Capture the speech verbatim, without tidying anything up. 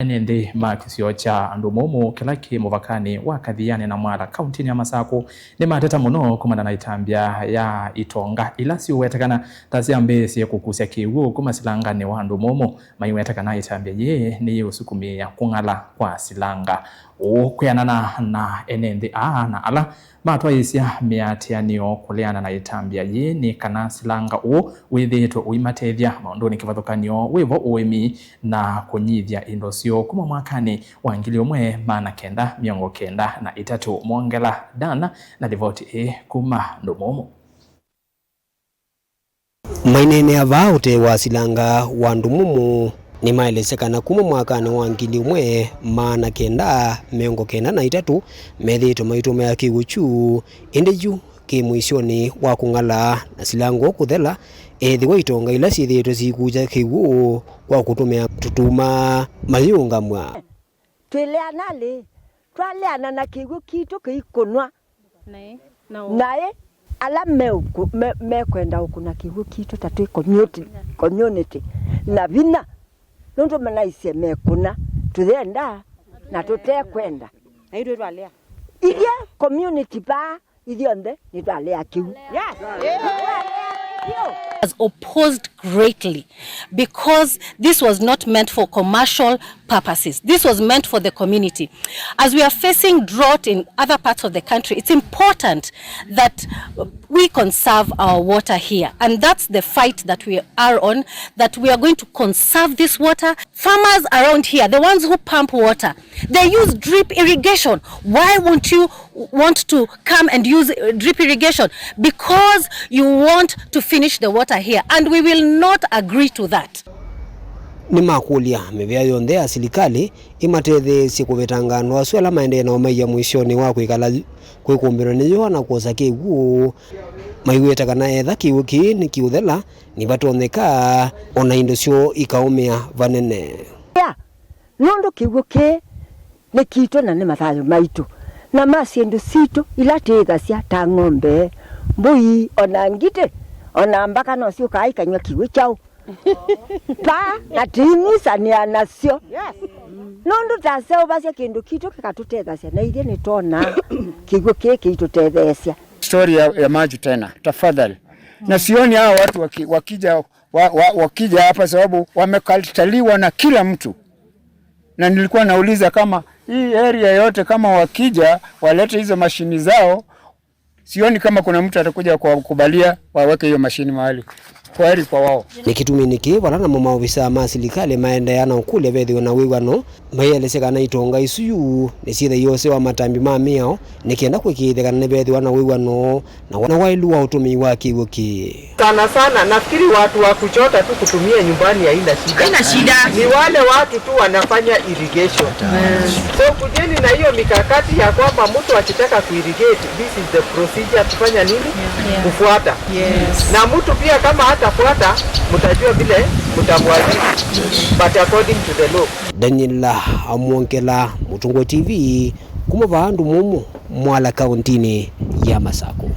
Ene nthĩ ma kĩsio kya Ndumumu kĩla kĩ mũvakanĩ wa Kathiani na Mwala, kauntinĩ ya Masakũ, nĩmateta mũno kumana na ĩtambya ya itonga ila siũwetekana ta syambĩĩsye kũkusya kĩw'ũ kuma silanganĩ wa Ndumumu. Maiweta kana ĩtambya yĩĩ nĩyĩũsukumĩĩa kũng'ala kwa silanga. Ũũ kwĩanana na ene nthĩ aa na ala matwaĩĩsya mĩatĩanĩo kũleana na ĩtambya yĩĩ nĩ kana silanga ũũ wĩthĩĩtwe ũimatethya maũndũnĩ kĩvathũkany'o wĩvo ũĩmi na kũnyivya indo syoo kuma mwakanĩ wa ngili ũmwe maana kenda mĩongo kenda na itatũ. Mwongela Dana na livoti ĩĩ kuma Ndumumu. Maineenea vaa ũtee wa silanga wa Ndumumu, nĩmaelesya kana kuma mwakanĩ wa ngili ũmwe maana kenda mĩongo kenda na itatũ methĩĩtwe maitũmĩa kĩw'ũ kyu, ĩndĩ yu kĩ mũisyonĩ wa kũng'ala na silanga ũũ kũthela, ethĩwa itonga ila syĩthĩĩtwe siikukya kĩw'ũ kwa kũtũmĩa tũtuma mayĩũngamw'a. Twĩleana lĩ, twaleana na kĩw'ũ kitũ kĩikũnwa. Naĩ, na ũ- Naĩ ala meũkũ- me- mekwenda ũkũna kĩw'ũ kitũ ta twĩ community, community na vinya, nũndũ manaisye mekũna tũyenda na tũtekwenda. Na ithuĩ twalea. Ithyĩ community paa, ithyonthe nĩtwalea kĩw'ũ. Yes. Has opposed greatly because this was not meant for commercial purposes. This was meant for the community. As we are facing drought in other parts of the country, it's important that we conserve our water here, and that's the fight that we are on, that we are going to conserve this water. Farmers around here, the ones who pump water, they use drip irrigation. Why won't you want to come and use, uh, drip irrigation? Because you want to finish the water here, and we will not agree to that. Nĩmakũlya mĩvĩa yonthe ya silikalĩ ĩmatetheesye kũvetanga andũ asu ala maendee na ũmaia mũisyonĩ wa kwĩkala kwĩkũmbĩlwa nĩ yũa na kwosa kĩw'ũ. Maiweta kana etha kĩw'ũ kĩĩ nĩkĩũthela, nĩvatonyeka o na indo syoo ikaũmĩa vanene. Ya, nũndũ kĩw'ũ kĩĩ nĩ kitũ na nĩ mathayũ maitũ, na ma syĩndũ sitũ ila tĩĩthasya ta ng'ombe, mbũi, o na ngitĩ, o na mbaka no syũkaa ikanyw'a kĩw'ũ kyaũ. Pa na tĩinyusanĩa nasyo. Yes. Nũndũ taseũvasya kĩndũ kitũ kĩkatũtethasya, na ithyĩ nĩtwonaa kĩw'ũ kĩĩ kĩitũtetheesya. Story ya, ya maji tena, tafadhali. Na sioni hawa watu waki- wakija, wa- wa- wakija hapa sababu wamekataliwa na kila mtu. Na nilikuwa nauliza kama hii area yote kama wakija walete hizo mashini zao, sioni kama kuna mtu atakuja kuwakubalia waweke hiyo mashini mahali. Kwaheri kwa wao. Nĩ kĩtuminĩ kĩĩ, vala namo maovisaa ma silikalĩ maendeea na ũkũlya vethĩwe na wĩw'ano, maielesya kana itonga isu yu nĩsyĩthe iosewa matambi ma mĩao nĩ kenda kũĩkĩĩthya kana nĩvethĩwa na wĩw'ano na wa- na waĩlu wa ũtũmĩi wa kĩw'ũ kĩĩ. Sana sana, nafikiri watu wa kuchota tu kutumia nyumbani haina shida. Haina shida. Ni wale watu tu wanafanya irrigation. So kujeni na hiyo mikakati ya kwamba mtu akitaka kuirrigate, this is the procedure kufanya nini? Yeah. Kufuata. Yes. Na mtu pia kama hatafuata, mtajua vile mtamwadhibu. But according to the law. Daniel Amwongela, Mũtũngwa T V, kuma vaa Ndumumu, Mwala, kauntinĩ ya Masakũ.